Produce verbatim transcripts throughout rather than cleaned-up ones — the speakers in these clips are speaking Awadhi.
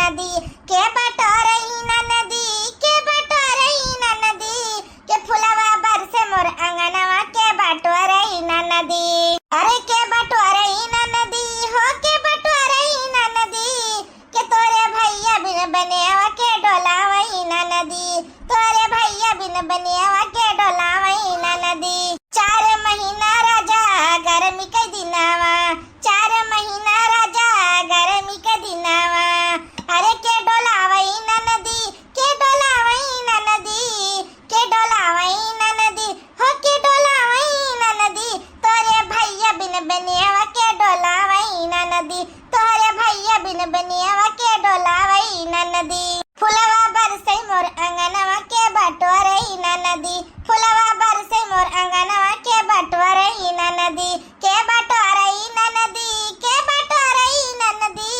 नदी, के बटोरई ननदी, के बटोरई ननदी, के फुलवा बरसे मोर अंगनवा, के बटोरई ननदी। अरे के बटोरई ननदी, हो के बटोरई ननदी, के तोरे भैया बिन बनेवा के डोलावई ननदी, तोरे भैया बिन बनेवा के डोलावई ननदी। चार महीना राजा गर्मी के दिनावा, चार महीना राजा गर्मी के दिनावा, अरे के डोलावई ननदी, के डोलावई ननदी, के डोलावई ननदी, हो के डोलावई ननदी, तोरे भैया बिन बनेवा के डोलावई ननदी, तोरे भैया बिन बनेवा के डोलावई ननदी। फुलवा बरसई मोर अंगनवा, के बटोरई ननदी, फुलवा बरसई मोर अंगनवा, के बटोरई ननदी, के बटोरई ननदी, के बटोरई ननदी।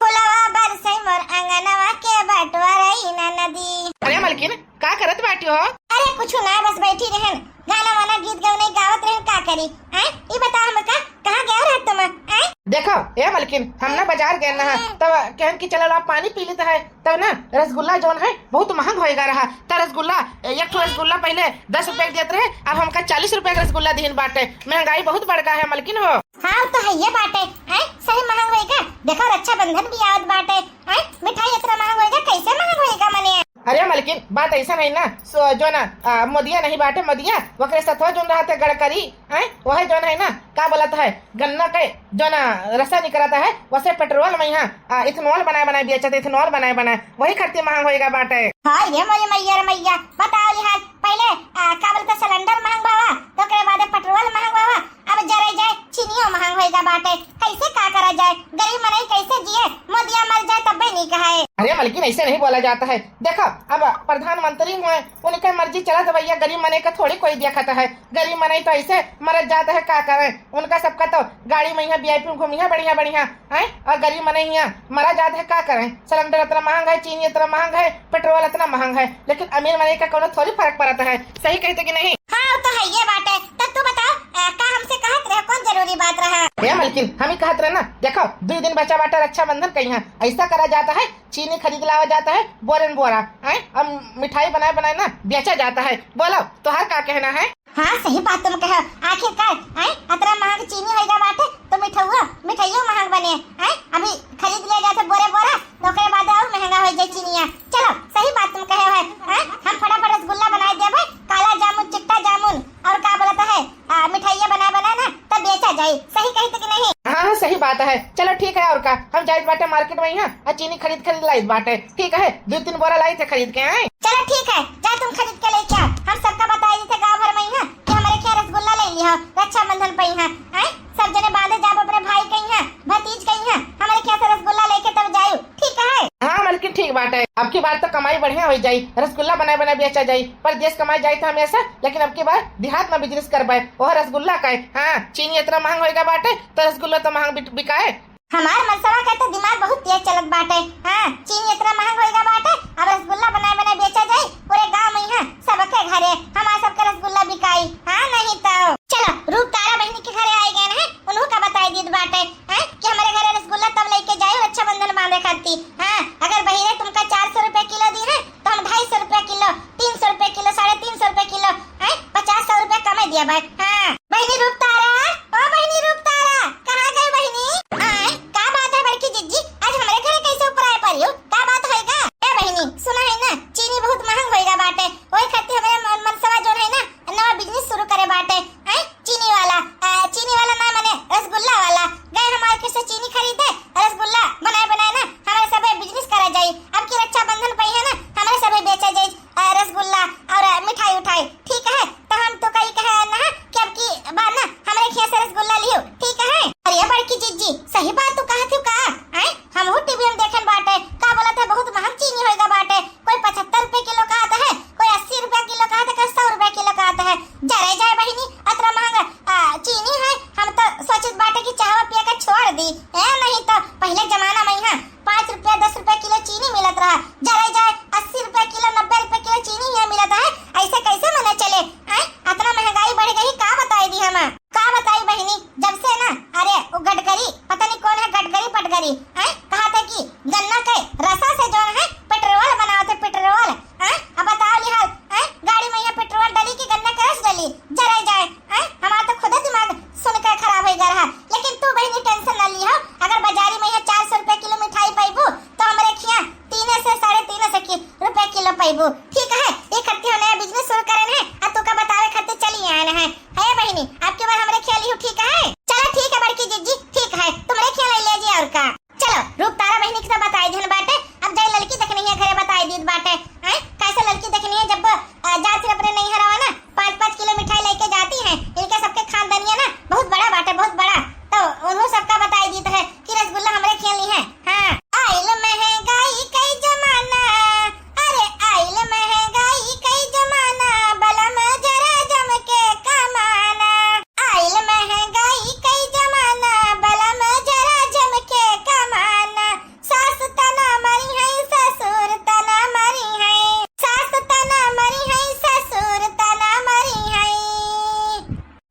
फुलवा बरसई मोर अंगनवा, के बटोरई ननदी। अरे मलकिन, का करत बाटी हो? अरे कुछ ना, बस बैठी रहन, गाना वाना गीत गवनई गावत रहन, का करी? आय, ई बता हमका, कहाँ गया रहत तुम? आय? देखो ए मलकिन, हम ना बाजार गए ना, तब कहन कि चलो आप पानी पी लेते हैं, तब ना रसगुल्ला जौन है बहुत महंग होएगा रहा, त रसगुल्ला, एक ठो रसगुल्ला पहले दस रुपए के देत रहे, अब हमका चालीस रुपए के रसगुल्ला दीन बाटे। महंगाई बहुत बढ़ गया है मलकिन हो। हाँ, उ तो हइये बाटे, आय, सही महंग होइगा। देखो, रक्षाबंधन भी आवत बाटे, आय, मिठाई इतना महंग होइगा, कैसे महंग होइगा मने? अरे मलकिन, बात ऐसा नहीं ना, सो, जो ना, आ, मोदिया नहीं बाटे, मोदिया, ओकरे सथवा जोन रहत है गड़करी, आय, वह जोन है ना, का बोलत है, गन्ना के जो ना रसा निकलत है, वसे पेट्रोल में यहाँ, आ, इथेनॉल बनाए बनाए बेचत, इथेनॉल बनाए बनाए, वही खातिर महंग होइगा बाटे। हाँ, ये मोरी मैया रे मैया, बताओ लिहाज, पहले, आ, का बोलते, सिलेंडर महंग भावा, तो ओकरे बाद पेट्रोल महंग भावा, अब जरे जाए, चीनियो महंग होइगा बाटे। कैसे का करा जाए? गरीब मनई कैसे जिए? मोदिया मर जाए तब भी नहीं कहाए। अरे मलकिन, ऐसे नहीं बोला जाता है। देखो, अब प्रधानमंत्री हुए, उनके मर्जी चलत भैया, गरीब मनई का थोड़ी कोई देखत है। गरीब मनई तो ऐसे मरत जात है, का करे? उनका सबका तो गाड़ी में यहाँ वीआईपी में घूमी है बढ़िया बढ़िया, हैं? और गरीब मनई यहाँ मरा जात है, का करे? सिलेंडर इतना महंग है, चीनी इतना महंग है, पेट्रोल इतना महंग है, लेकिन अमीर मनई का कोनो थोड़ी फर्क पड़त है। सही कहते कि नहीं? हाँ, उ तो हइये बाटे। तब तू बताओ, अ, का हमसे कहत रहे, कौन जरूरी बात रहा? ए मलकिन, हम ही कहत रहे ना, देखो, दुई दिन बचा बाटे रक्षाबंधन के, यहाँ ऐसा करा जाता है, चीनी खरीद लावा जाता है बोरे न बोरा, हैं? अब मिठाई बनाए बनाए ना बेचा जाता है। बोलो, तोहार का कहना है? हाँ, सही बात तुम कहो। आखिरकार, हैं, अतरा महंग चीनी होइगा बाटे, तो मिठउआ, मिठाइयो महंग बने, हैं? अभी खरीद लिया जाए तो बोरे बोरा, तो ओकरे बाद और महंगा हो जाए चीनिया। चलो, सही बात तुम कहे हो, हैं? हम फटाफट रसगुल्ला बनाए देबे, काला जामुन, चिट्टा जामुन, और का बोलत है, आ, मिठाइया बनाए बनाए ना, तब बेचा जाए। सही कही तो कि नहीं? हाँ, हाँ, सही बात है। चलो ठीक है, और का, हम जाइत बाटे मार्केट में यहाँ, और चीनी खरीद खरीद लाइत बाटे। ठीक है, दो तीन बोरा लाइत है खरीद के, हैं? चलो ठीक है, जा तुम खरीद के लेके आओ। हम सबका बताई देते गाँव भर में यहाँ कि हमारे क्या रसगुल्ला ले लिया हो रक्षाबंधन पे यहाँ, हैं? सब जने बांधे जाब अपने भाई के यहाँ, भतीज के यहाँ, हमारे क्या से रसगुल्ला लेके तब जायु, ठीक है? हाँ मलकिन, ठीक बात है। अब की बार तो कमाई बढ़िया हो जाई, रसगुल्ला बनाए बनाए बेचा जाई, परदेश कमाए जाई तो हमेशा, लेकिन अब की बार देहात में बिजनेस करबे, वह रसगुल्ला का है। हाँ, चीनी इतना महंग होएगा बाटे, तो रसगुल्ला तो महंग बिक-, बिकाए। हमार मनसवा का तो दिमाग बहुत तेज चलत बाटे। हाँ, चीनी इतना महंग होइगा बाटे, अब रसगुल्ला बनाए बनाए बेचा जाई पूरे गांव में, यहाँ सबके घरे हमार सबके रसगुल्ला बिकाई। हाँ, नहीं तो। चलो, रूप तारा बहिनी के घरे आए गए हैं, उन्हों का बताई दीत बाटे, हैं, कि हमारे घरे रसगुल्ला तब लेके जाए रक्षाबंधन बांधे खाती। हाँ, अगर बहिरे तुमका चार सौ रुपया किलो दी है, तो हम ढाई सौ रुपया किलो, तीन सौ रुपया किलो, साढ़े तीन सौ रुपया किलो, हैं, पचास सौ रुपया कमे दिया भाई। हाँ, बहिनी रूप तारा, ओ बहिनी रूप तारा, कहाँ गए बहिनी? आय, का बात है बड़की जिज्जी, आज हमरे घरे कैसे ऊपर आए पड़ी हो? का बात होइगा? ए बहिनी, सुना है ना, चीनी बहुत महंग होइगा बाटे, वही खातिर हमारे मन, मनसवा जोन है ना, नवा बिजनेस शुरू करे बाटे, हैं, चीनी वाला, आ, चीनी वाला ना, माने रसगुल्ला वाला। गए हम मार्केट से चीनी खरीदे, रसगुल्ला बनाए बनाए ना, हमारे सबे बिजनेस करा जाई। अब की रक्षाबंधन पे है ना, हमारे सबे बेचा जाई, आ, रसगुल्ला और, आ, मिठाई उठाई, ठीक है? तो हम तो कही कहे ना कि अब की बार ना हमारे खिया से रसगुल्ला लियो, ठीक है? अरे बड़की जिज्जी, सही बात तू कहत हो का? आय, हम हूँ टीवी में देखन बाटे, का बोलत है बहुत महंग चीनी होइगा बाटे, कोई पचहत्तर रुपए किलो कहत है, कोई अस्सी रुपया किलो कहत है, कोई सौ रुपया किलो कहत है। जरे जाए बहिनी, अतरा महंगा, आ, चीनी है, हम तो सोचित बाटे कि चाहवा पिए के छोड़ दी। ए, नहीं तो पहले जमाना में यहाँ पाँच रुपया, दस रुपया किलो चीनी मिलत रहा, जरे जाए अस्सी रुपया किलो, नब्बे रुपया किलो चीनी यहाँ मिलत है। ऐसे कैसे मने चले? आय, अतना महंगाई बढ़ गई, का बताई दी हम? का बताई बहिनी, जब से ना, अरे, वो गडकरी, पता नहीं कौन है, गडकरी पटकरी, हैं, कहा था कि गन्ना के रस जरे जाए, हैं? हमार तो खुदे दिमाग सुन के खराब होइ गया रहा। लेकिन तू बहिनी tension न लिहो, अगर बाजारी में यहाँ चार सौ रुपया किलो मिठाई पइबू, तो हमरे खिया तीने से, साढ़े तीने से कि-, रुपया किलो पइबू, ठीक है? ई खत्ती हम नया business शुरू करेन है, आ तू का बतावे खातिर चली आएन है। है बहिनी, अबकी बार हमरे खिया लिहो, ठीक है? चलो ठीक है बड़की जिज्जी, ठीक है, तुमरे खिया ले लीजिए और का। चलो, रूप तारा बहिनी के तो बताई दिहन बाटे, अब जाई ललकी देखनी है घरे बताई दीत बाटे। हैं? कैसे ललकी देखनी है जब, अ, जात फिर अपने नैहर आवा ना, पाँच पाँच किलो मिठाई लेके जाती हैं, इनके सबके खानदानिया ना बहुत बड़ा बाटे, बहुत बड़ा। तो उन्हों सबका बताई दीत है कि रसगुल्ला हमरे खिया ली है। हाँ। आइल महंगाई कई जमाना, अरे आइल महंगाई कई जमाना, बलम जरा जम के कमाना। आइल महंगाई कई जमाना, बलम जरा जम के कमाना। सास तना मरी है, ससुर तना मरी है, सास तना मरी है, ससुर तना मरी है।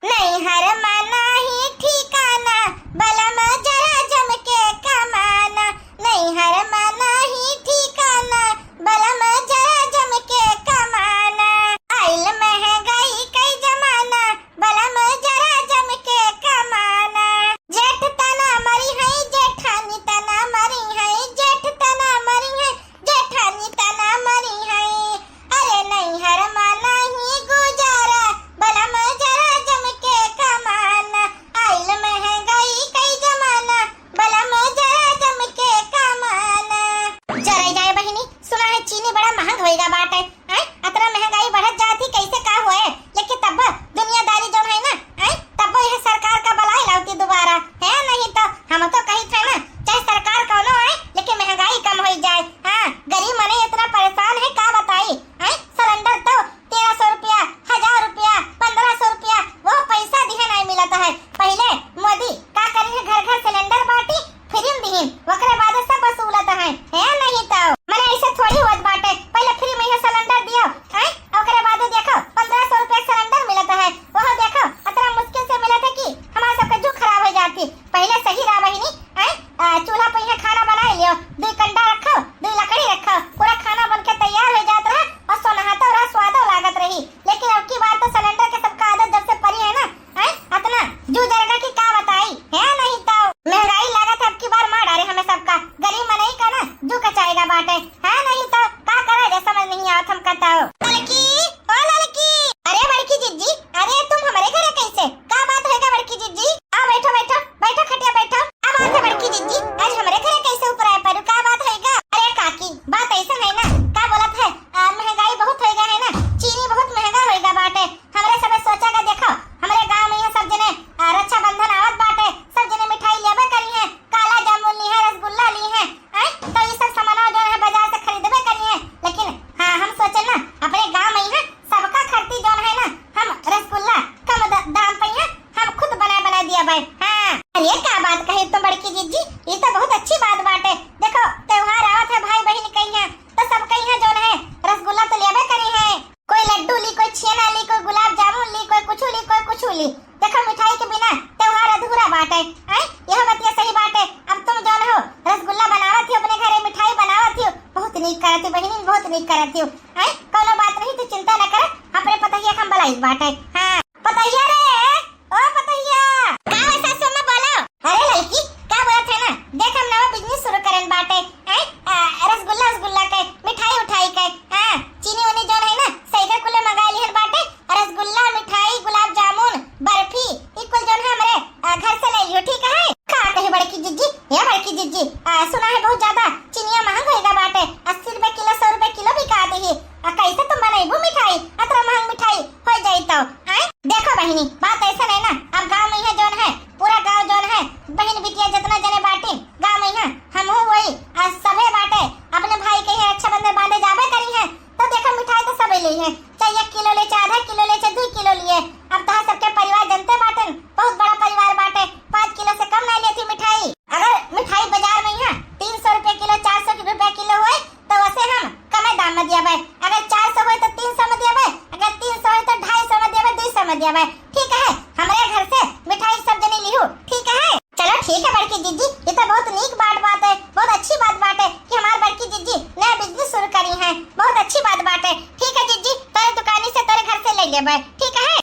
नैहर मा नाही ठिकाना, बलम जरा जम के कमाना। नैहर मा नाही ठिकाना, बलम जरा जम के कमाना। आइल महंगाई कई जमाना, बलम जरा जम के कमाना। जेठ तना मरी है, जेठानी तना मरी है, जेठ तना मरी है, जेठानी तना मरी है। अरे नैहर मा नाही गुजारा, बलम जरा जम के कमाना। आइल महंगाई कई जमाना, बलम जरा जम के कमाना। जरा जाए बहिनी, सुना है चीनी बड़ा महंग होइगा बाटे। हैं? अतना महंगाई बढ़त जात ही, कैसे का होए? लेकिन तब दुनियादारी जौन है ना, हैं? तब यह सरकार का बलाई लावती दोबारा, है नहीं तो हम तो कही थे ना, चाहे सरकार कौनो आए, लेकिन महंगाई कम होई जाए। हाँ, गरीब मने इतना परेशान है, का बताई, हैं? सिलेंडर तो तेरह सौ रुपया, हजार रुपया, पन्द्रह सौ रुपया, वो पैसा दिहे नहीं मिलत है। पहिले मोदी का करी है, घर घर सिलेंडर बांटी, फिर दिहिन, ओकरे बाद सब वसूलत हैं, है नहीं तो। मने ऐसे थोड़ी होत बाटे, पहिले फ्री में ये सिलेंडर दियो, हैं? ओकरे बाद देखो, पन्द्रह सौ रुपया सिलेंडर मिलत है, वह देखो, अतना मुश्किल से मिलत है कि हमार सबके जू खराब हो जाती। पहिले सही रहा बहिनी, हैं? आ, चूल्हा पे यहाँ खाना बनाई लियो, दुई कंडा रखो, दुई लकड़ी रखो, पूरा खाना बन के तैयार हो जात रहा और सोनहातो रहा, स्वादो लागत रही। लेकिन अब की बार तो सिलेंडर के सबका आदत जब से पड़ी है ना, हैं? अतना जू जरगा की का बताई, है नहीं तो। महंगाई लागत है अब की बार मार डारे हमें सबका, गरीब मनई का ना जू कचाएगा बाटे, है नहीं तो। का करा जे समझ नहीं आवत हमका तो। ललकी, ओ ललकी, अरे बड़की जिज्जी, अरे तुम हमारे घरे कैसे? का बात होएगा बड़की जिज्जी? आ बैठो, बैठो, बैठो खटिया बैठो। का बात है बड़की जिज्जी, आज हमारे घरे कैसे ऊपर आए पड़ू? का बात होएगा? अरे काकी, बात ऐसा है ना, का बोलत है, आ, महंगाई बहुत होएगा है ना, चीनी बहुत महंगा होएगा बाटे। हमरे सबे सोचा का देखो, हमरे गांव में ये सब जने, आ, रक्षाबंधन आवत बाटे, सब जने मिठाई लेबे करी है, काला जामुन ली है, रसगुल्ला ली है, हैं? तो ये सब सामानवा जौन है बाजार से खरीदबे करी है, लेकिन हाँ, हम सोचे ना, अपने गांव में यहाँ सबका खरीदी जौन है ना, हम रसगुल्ला कम द-, दाम पे यहाँ हम खुद बनाए बनाए दिया भाई। हाँ, अरे का बात कही तुम बड़की जिज्जी, ये तो बहुत अच्छी बात बाटे। देखो, त्योहार आवत है भाई बहिन के यहाँ, तो सबके यहाँ जौन है रसगुल्ला तो लेबे करी है, कोई लड्डू ली, कोई छेना ली, कोई गुलाब जामुन ली, कोई कुछ ली, कोई कुछ ली। देखो, मिठाई के बिना त्योहार अधूरा बाटे। हैं? यह बतिया सही बाटे। अब तुम जौन हो, रसगुल्ला बनावत हो, अपने घरे मिठाई बनावत हो, बहुत नीक करत हो बहिनी, बहुत नीक करत हो। हैं? कौनो बात नहीं, तू चिंता न कर, अपने पतोहिया के हम बलाइत बाटे। हाँ, पतोहिया रे, ओ पतोहिया। का हो सासू अम्मा, बोलो। अरे ललकी, का बोलत है ना, देख हम नवा business शुरू करन बाटे। हैं? आ, रसगुल्ला, रसगुल्ला के, मिठाई उठाई के। हाँ, चीनी उनी जौन है ना, सही का कुले मंगा लिहन बाटे। रसगुल्ला, मिठाई, गुलाब जामुन, बर्फी, ई कुल जौन है हमरे, अ, घर से ले लियो, ठीक है? का कही बड़की जिज्जी, ए बड़की जिज्जी, अ, सुना है बहुत ज्यादा चिनिया महंग होइगा बाटे, अस्सी रुपए किलो, सौ रुपए किलो बिकात ही। अ, कैसे तुम बनइबू मिठाई? अतरा महंग मिठाई हो जाई तो, आय? देखो बहिनी, बात ऐसा नहीं ना, अब गांव में है जौन है, पूरा गांव जौन है, बहिन बिटिया जितना जने बाटी गांव में है, हमहू वही, अ, सभे बाटे, अपने भाई के ही रक्षाबंधन बांधे जाबे करी है, तो देखो मिठाई तो सबे ले है, चाहे एक किलो ले, चाहे आधा किलो ले, चाहे दो किलो लिए। अब तोहार सबके परिवार जनते बाटन, बहुत बड़ा परिवार बाटे, पाँच किलो से कम नहीं लेती मिठाई। अगर मिठाई बाजार में यहाँ तीन सौ रुपए किलो, चार सौ रुपए किलो होए, तो वसे हम कमे दाम में दिया भाई। अगर चार सौ होए तो तीन सौ में दिया भाई, अगर तीन सौ होए तो ढाई सौ में दिया भाई, दो सौ में दिया भाई। ठीक है, हमरे घर से मिठाई सब जने लिहू, ठीक है? चलो ठीक है बड़की जिज्जी, ये तो बहुत नीक बात, बात है, बहुत अच्छी बात, बात है कि हमार बड़की जिज्जी नया business शुरू करी है, बहुत अच्छी बात, बात है। ठीक है जिज्जी, तोरे दुकानी से, तोरे घर से ले लेबे, ठीक है?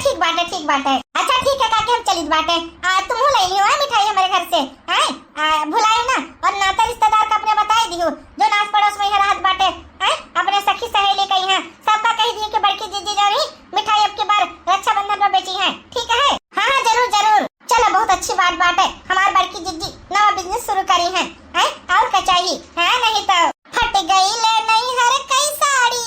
ठीक बाटे, ठीक बाटे। अच्छा ठीक है काकी, हम चलित बाटे। आ, तुमहू लइ लियो, हैं, मिठाई हमरे घर से, हैं? आ, भुलायो ना, और नाता रिश्तेदार का अपने बताइ दियो, जो नास पड़ोस में यहाँ रहत बाटे, हैं? अपने सखी सहेली का यहाँ, सबका कहि दियो कि बड़की जिज्जी जौन ही मिठाई अब की बार रक्षाबंधन पर बेची हैं, ठीक है? हाँ, हाँ, जरूर, जरूर। चलो, बहुत अच्छी बात बाटे, हमार बड़की जिज्जी नवा business शुरू करी हैं, हैं? और का चाही, हैं? नहीं तो। फट गइल नैहर कइ साड़ी,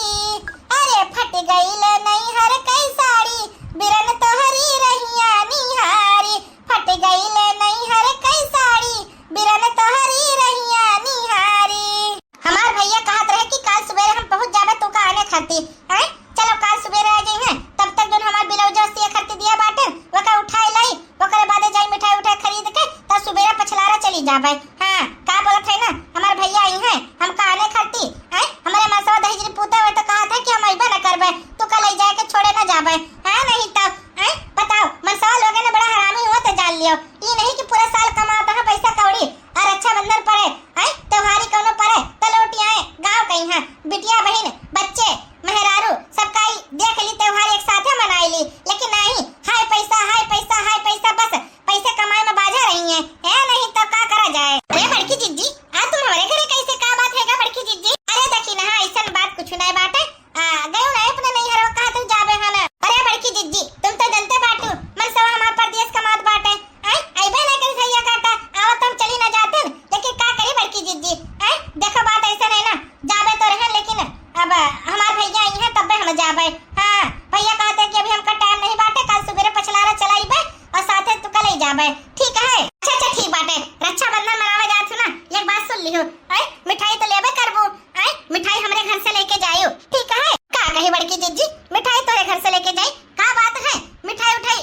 अरे फट गइल नैहर कइ साड़ी, बिरन तोहरी रहिया निहारी। फट गइल नैहर कइ साड़ी, बिरन तोहरी रहिया निहारी। हमार भइया कहत रहे कि काल सुबेरे हम पहुँच जाबे तू का आने खातिर, हैं? चलो काल सुबेरे आ जइहें, तब तक जौन हमार ब्लाउज सिए खातिर दिया बाटे, ओका उठाए लाई, ओकरे बादे जाई मिठाई उठाई खरीद के, तब सुबेरे पछलारा चली जाबे। हाँ, का बोलत है ना, हमार भइया अइहें, हमका आने खाती, हैं? हमरे मनसवा दहिजरी पूते हुए तो कहत है कि हम अइबे न करबे, तू का लइ जाए के छोड़े न जाबे, हाँ, नहीं तो, हैं? बताओ, मनसवा लोगे ने बड़ा हरामी हुआ तो जान लियो, ई नहीं कि पूरा साल कमात है पैसा कौड़ी, और रक्षाबंधन पड़े, हैं? त्योहारी कौनो पड़े, तो लौटी आए, गाँव कइहाँ, बिटिया बहिन, बच्चे, मेहरारू, सबका ई देख ली, त्योहार एक साथे मनाई ली, लेकिन नहीं, हाय पैसा, हाय पैसा, हाय पैसा, बस पैसे कमाए में बाझा रही हैं। है नहीं तो का करा जाए। अरे बड़की जिज्जी, आ तुम हमरे घरे कैसे, का बात है गा बड़की जिज्जी? अरे देखी ना, ऐसन बात कुछ नहीं बाटे। आ, गयो ना अपने नैहर, कहाँ तू जाबे है ना? अरे बड़की जिज्जी, तुम तो जनते बाटू, मनसवा हमार परदेस कमात बाटे। आय, अइबे ना करी सैया काटा, आवत हम चली ना जाते, लेकिन का करी बड़की जिज्जी? आय, देखो बात ऐसा नहीं ना, जाबे तो रहे, लेकिन अब हमार भइया अइहें तब्बे हम जाबे। हाँ, भइया कहते कि अभी हमका टाइम नहीं बाटे, काल सुबेरे पछलारा चलाइबे और साथे तू कलई जाबे, ठीक है? अच्छा, अच्छा, ठीक बाटे, रक्षाबंधन मनावे जात हो ना, एक बात सुन लिहो, आय, मिठाई तो लेबे करबू, आय, मिठाई हमरे घर से लेके जायो, ठीक है? का कही बड़की जिज्जी, मिठाई तोरे घर से लेके जाई, का बात है? मिठाई उठाई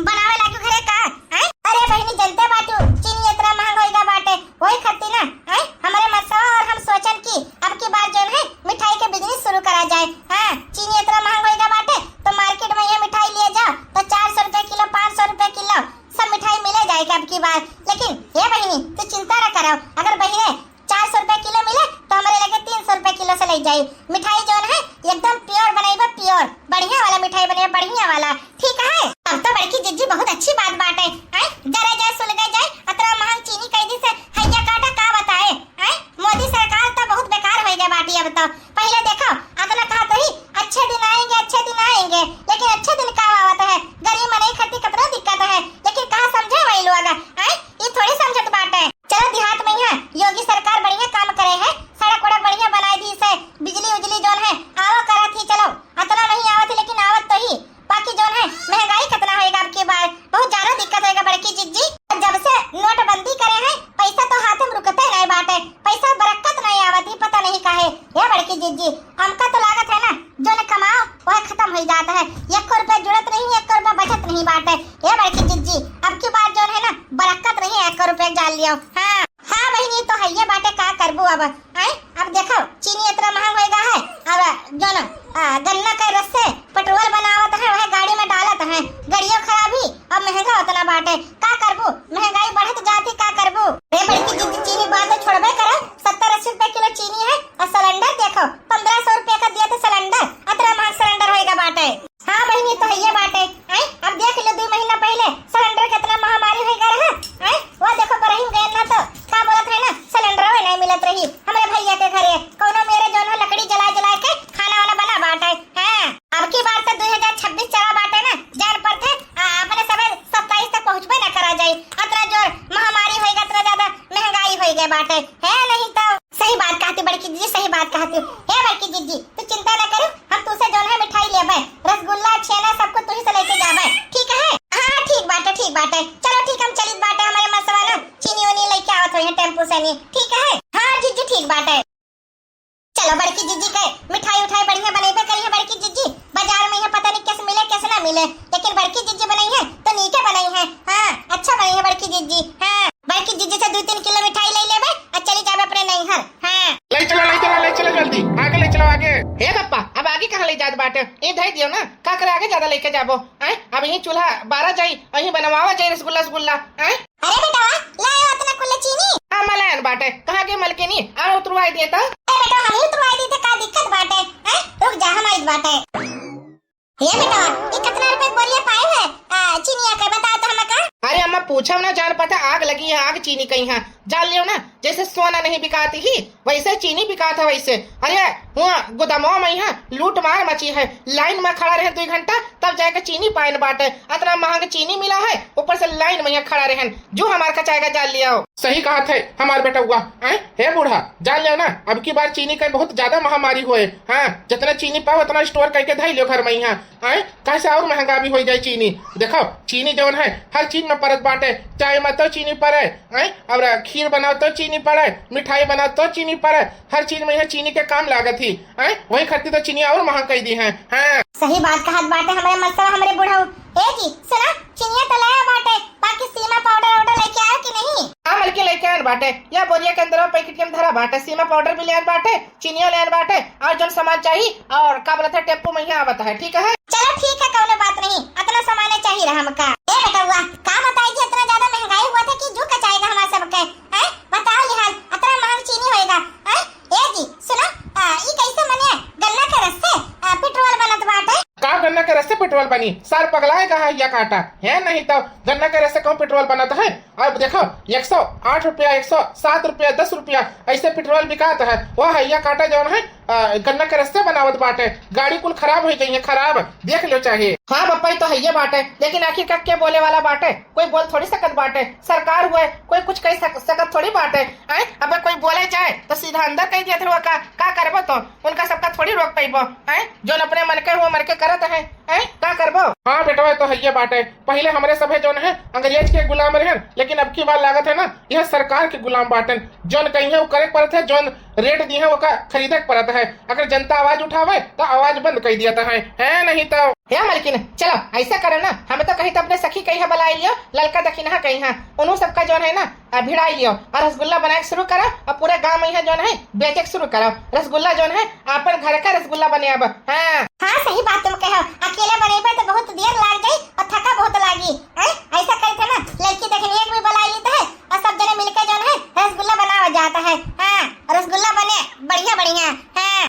बनावे लागू घरे का? हैं? अरे बहिनी, जनते बाटू, चीनी इतना महंग होइगा बाटे, वही खातिर ना, हैं? हमरे मनसवा और हम सोचन कि अब की बार जौन है मिठाई के business शुरू करा जाए। हाँ, चीनी इतना महंग होइगा बाटे, तो market में ये मिठाई लिए जाओ तो चार सौ रुपए किलो, पाँच सौ रुपए किलो सब मिठाई मिले जाएगा अब की बार। लेकिन ये बहिनी, तू चिंता न करो, अगर बहिरे चार सौ रुपए किलो मिले तो हमरे लगे तीन सौ रुपए किलो से ले जाई। मिठाई जौन है एकदम pure बनाई बा, pure, बढ़िया वाला मिठाई बने, बढ़िया वाला, ठीक है? अब तो बड़की जिज्जी बहुत अच्छी बात बाटे, हैं? जरे जरे सुलगे जाए, अतरा महंग चीनी कई दी से, हैया काटा का बताए, हैं? मोदी सरकार तो बहुत बेकार हो गया बाटी अब तो। पहले देखो, अतना कहा तो ही, अच्छे दिन आएंगे, अच्छे दिन आएंगे, लेकिन अच्छे दिन का आवत है? गरीब मनई खातिर कितना दिक्कत है, लेकिन कहाँ समझे वही लोग, हैं? ये थोड़ी समझत बाटे। चलो देहात में यहाँ योगी सरकार बढ़िया काम करे है, सड़क वड़क बढ़िया बनाए दी से, बिजली उजली जौन है आवा करा थी, चलो अतना नहीं आवत ही लेकिन आवत तो ही, बाकी जौन है महंगाई कितना होएगा अब की बार, बहुत ज्यादा दिक्कत होएगा बड़की जिज्जी। जब से नोटबंदी करे हैं पैसा तो हाथ में रुकते नहीं बाटे, पैसा बरकत नहीं आवत ही, पता नहीं काहे। ये बड़की जिज्जी, हमका तो लागत है ना, जौन कमाओ वह खत्म हो जाता है, एक रुपया जुड़त नहीं, एक रुपया बचत नहीं बाटे। ये बड़की जिज्जी, अब की बार जौन है ना बरकत नहीं, एक रुपया जान लियो। हाँ, हाँ बहिनी, तो है ये बाटे, का करबू अब, आय? अब देखो, चीनी इतना महंग होएगा है, अब जौन, आ, गन्ना के रस से पेट्रोल बनावत है, वह गाड़ी में डालत है, गाड़ियों खराब ही, अब महंगा उतना बाटे, का करबू? महंगाई बढ़त जाती, का करबू? रे बड़की जिज्जी, चीनी बात तो छोड़बे करे, सत्तर अस्सी रुपए किलो चीनी है, और सिलेंडर देखो, पन्द्रह सौ रुपया का दिया था सिलेंडर, अतरा महंग सिलेंडर होएगा बाटे। हाँ बहिनी, तो हइये बाटे। आय, अब देख लो, दो महीना पहले सिलेंडर कितना महामारी होइगा रहा। आय, वो देखो, बरहिम गए ना तो का बोलत है ना, सिलेंडर नहीं मिलत रही। हमरे भैया के घरे कौनो मेरे जौन है लकड़ी जला जला के खाना वाना बना बाटे। हाँ, अब की बार तो दो हज़ार छब्बीस चला बाटे ना, जान पड़ते, आ, अपने सबे सत्ताईस तक पहुँचबे ना करा जाई। अतना जोर महामारी होइगा, अतना ज्यादा महंगाई होइगा बाटे। है नहीं तो सही बात कहती बड़की जिज्जी, सही बात कहती। हे बड़की जिज्जी, तू चिंता ना करू, हम तुसे जौन है मिठाई लेबे, रसगुल्ला, छेना, सब कुछ तुही से लेके जाबे, ठीक है? हाँ, हाँ, ठीक बाटे, ठीक बाटे। चलो ठीक, हम चलित बाटे, हमरे मनसवा ना चीनी उनी लेके आवत होइहैं टेम्पू से नहीं, ठीक है? हाँ जिज्जी, ठीक बाटे। चलो बड़की जिज्जी के मिठाई उठाई बढ़िया बनइबे करिहैं बड़की जिज्जी। बाजार में यहाँ पता नहीं कैसे मिले, कैसे ना मिले, लेकिन बड़की जिज्जी बनइहैं तो नीके बनइहैं। हाँ, अच्छा बनइहैं बड़की जिज्जी। हाँ, बड़की जिज्जी से दो तीन किलो मिठाई ले लेबे और चली जाबे अपने नैहर। हाँ। ले चला, ले चला, ले चला जल्दी, आगे ले चला आगे। हे पप्पा, अब आगे कहाँ ले जात बाटे? ये धई दियो ना, का करे आगे ज्यादा लेके जाबो? आय, अब यही चूल्हा बारा जाई, यही बनवावा जाई रसगुल्ला, रसगुल्ला। आय। अरे बेटवा, लायो अतना कुल्ला चीनी। हाँ, मलायन बाटे, कहाँ के मलकिनी? आ उतरवाई दे तो। अरे बेटवा, हम ही उतरवाई दी थे, का दिक्कत बाटे? आय, रुक जा, हम आइत बाटे। हे बेटवा, ये कितना रुपए बोरिया पाए? कुछ ना जान पाता, आग लगी है, आग चीनी कइहाँ। जान लियो ना, जैसे सोना नहीं बिकाती ही, वैसे चीनी बिकात है वैसे। अरे, हुआ गुदामवा मइहाँ लूट मार मची है, लाइन मा खड़ा रहेन दुइ घंटा, तब जाके चीनी पाएन बाटे। अतना महंग चीनी मिला है, ऊपर से लाइन मइहाँ खड़ा रहेन, जो हमार कचाएगा, जान लियो। सही कहत है हमार बेटउआ, आय, हे बूढ़ा, जान लियो ना, अब की बार चीनी के बहुत ज्यादा महामारी होए। हाँ, जितना चीनी पाओ, उतना store कइके धइ लियो घर मइहाँ। आय, काहे से और महंगा भी होइ जाए चीनी। देखो, चीनी जौन है, हर चीज में परत बाटे। चाय में तो चीनी परे, आय, और खीर बनाओ तो चीनी परे, मिठाई बनाओ तो चीनी परे, हर चीज में यह चीनी के काम लागत ही। आय, वही खातिर तो चीनी और महंग कइ दी है। हाँ। सही बात कहत बाटे हमरे मस्तवा, हमरे बुढ़ऊ। ए जी, सुना, चीनिया तो लाया बाटे, बाकी सीमा powder order लइके आयो कि नहीं? हाँ, मलकिन लइके आएन बाटे, या बोरिया के अंदर पैकेट में धरा बाटे, सीमा powder भी ले आएन बाटे, चीनियो लेन बाटे, और जौन सामान चाही, और का बोलत है, टेम्पू मइहाँ आवत है, ठीक है? चलो ठीक है, कौनो बात नहीं, अतना सामाने चाही रहा हमका। ए बेटउआ, का बताई कि अतना ज्यादा महंगाई हुआ था कि जू कचाएगा हमार सबके, हैं? बताओ लिहाल, अतना महंग चीनी होएगा, हैं? ए जी, सुनो, आ, ई कैसे मने गन्ना के रस से, आ, पेट्रोल बनत बाटे? का गन्ना के रस से पेट्रोल बनी? सार पगलाए का है या काटा? है नहीं तो गन्ना के रस से कौन पेट्रोल बनत है? अब देखो, एक सौ आठ रुपया, एक सौ सात रुपया, दस रुपया ऐसे पेट्रोल बिकात है। वह हैया काटा जौन है, आ, गन्ना के रस से बनावत बाटे। गाड़ी कुल खराब होइ गई है, खराब। देख लो चाहे। हाँ बप्पा, ई तो हैये बाटे, लेकिन आखिर का के बोले वाला बाटे? कोई बोल थोड़ी सकत बाटे। सरकार हुए, कोई कुछ कह सक-, सकत थोड़ी बाटे। आय, अबे कोई बोले जाए तो सीधा अंदर कह दिया था, का, का करबो तो? उनका सबका थोड़ी रोक पाइबो। आय, जौन अपने मन के हुए मर के करत है। हैं? का करबो? हाँ बेटवा, तो हइये बाटे। पहिले हमरे सभे जौन है अंग्रेज के गुलाम रहन, लेकिन अब की बार लागत है ना, यह सरकार के गुलाम बाटन। जौन कहिए वो करे के पड़त है, जौन रेट दी है ओका खरीदे के पड़त है। अगर जनता आवाज उठावे तो आवाज बंद कर दिया है, है नहीं तो। हे मलकिन, चलो ऐसा करो ना, हमें तो कही तो अपने सखी कही है बुलाई लियो, ललका दखिनहा कही है, उन्हों सबका जौन है ना, आ, भिड़ाई लियो और रसगुल्ला बनाए के शुरू करो और पूरे गांव में यहाँ जौन है बेचे के शुरू करो। रसगुल्ला जौन है आपन घर का रसगुल्ला बने अब। हाँ। हाँ, सही बात तुम कहो, अकेले बनेबे तो बहुत देर लाग जाई और थका बहुत लागी। हैं? ऐसा करते ना, लड़की देखने एक भी बुलाई लेते हैं और सब जने मिलके जौन है रसगुल्ला बनावा जाता है। हाँ, रसगुल्ला बने बढ़िया बढ़िया। हाँ।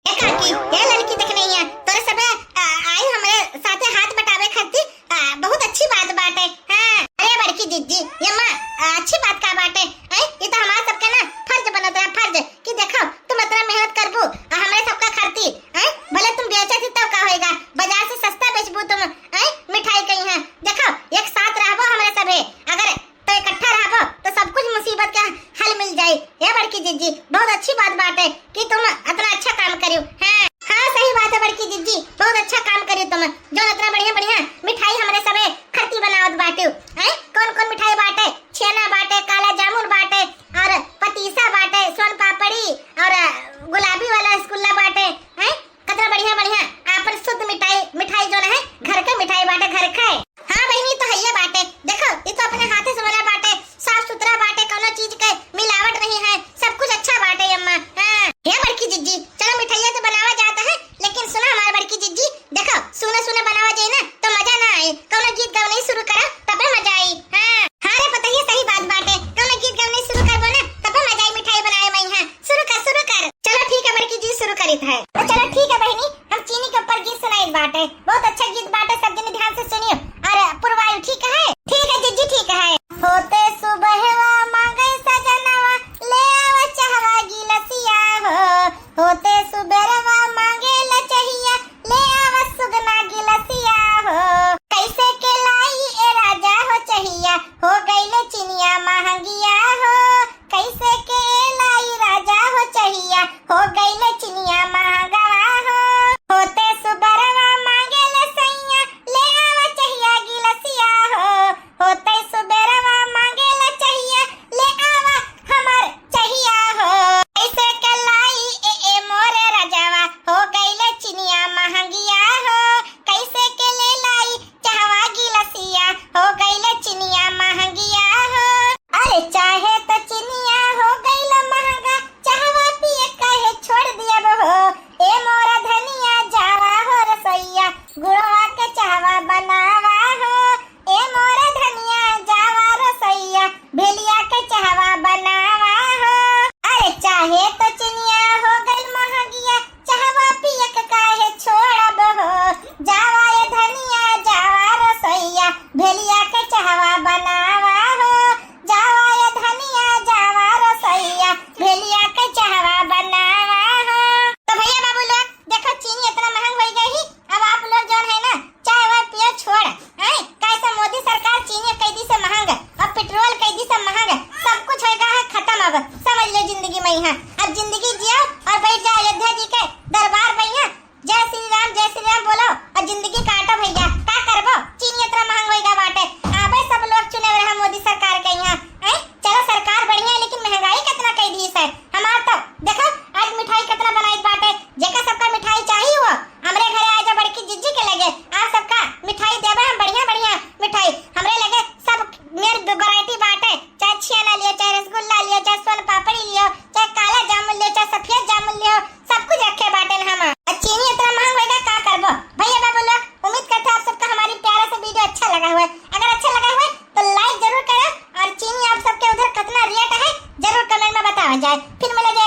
ए काकी, ए लड़की देखने हिया, तोरे सबे, आ, आई हमरे साथे हाथ बटावे खातिर, आ, बहुत अच्छी बात बाटे। हाँ, अरे बड़की जिज्जी, ये माँ, आ, अच्छी बात का बाटे? हैं? ये तो हमारे सबके ना फर्ज बनत है, फर्ज, कि देखो, तुम इतना मेहनत करबू, आ, हमरे सबका खातिर, हैं? भले तुम बेचे थी तब का होएगा, बाजार से सस्ता बेचबू तुम, हैं? मिठाई कहीं है, देखो, एक साथ रहबो हमरे सभे, अगर तो इकट्ठा रहबो तो सब कुछ मुसीबत के हल मिल जाई। हे बड़की जिज्जी, बहुत अच्छी बात बाटे कि तुम इतना अच्छा काम करियो। हाँ, हाँ, सही बात है बड़की जिज्जी, बहुत अच्छा काम करियो तुम, जो इतना बढ़िया बढ़िया मिठाई हमरे सबे खरती बनावत बाटियो। हैं? कौन कौन मिठाई बाटे? छेना बाटे, काला जामुन बाटे, और पतीसा बाटे, सोन पापड़ी, और गुलाबी वाला रसगुल्ला बाटे। हैं? कतना बढ़िया बढ़िया आपन शुद्ध मिठाई, मिठाई जौन है घर के मिठाई बाटे, घर के। हाँ बहिनी, तो हइये बाटे, देखो, ई तो अपने हाथे से बना बाटे, साफ सुथरा बाटे, कौनो चीज के मिलावट नहीं है, सब कुछ अच्छा बाटे अम्मा। हाँ, हे बड़की जिज्जी, चलो मिठाइया तो बनावा जाता है, लेकिन सुना हमारे बड़की जिज्जी, देखो, सूने सूने बनावा जाए ना तो मजा चाहे काला जामुन लियो, चाहे सफेद जामुन लियो, सब कुछ रखे बाटेन हम। अब चीनी इतना महंग होएगा, का करबो? भैया बाबू लोग, उम्मीद करते हैं आप सबका हमारी प्यारा सा वीडियो अच्छा लगा हुआ है। अगर अच्छा लगा हुआ है तो लाइक जरूर करो, और चीनी आप सबके उधर कितना रेट है जरूर कमेंट में बतावा जाए। फिर मिला जाए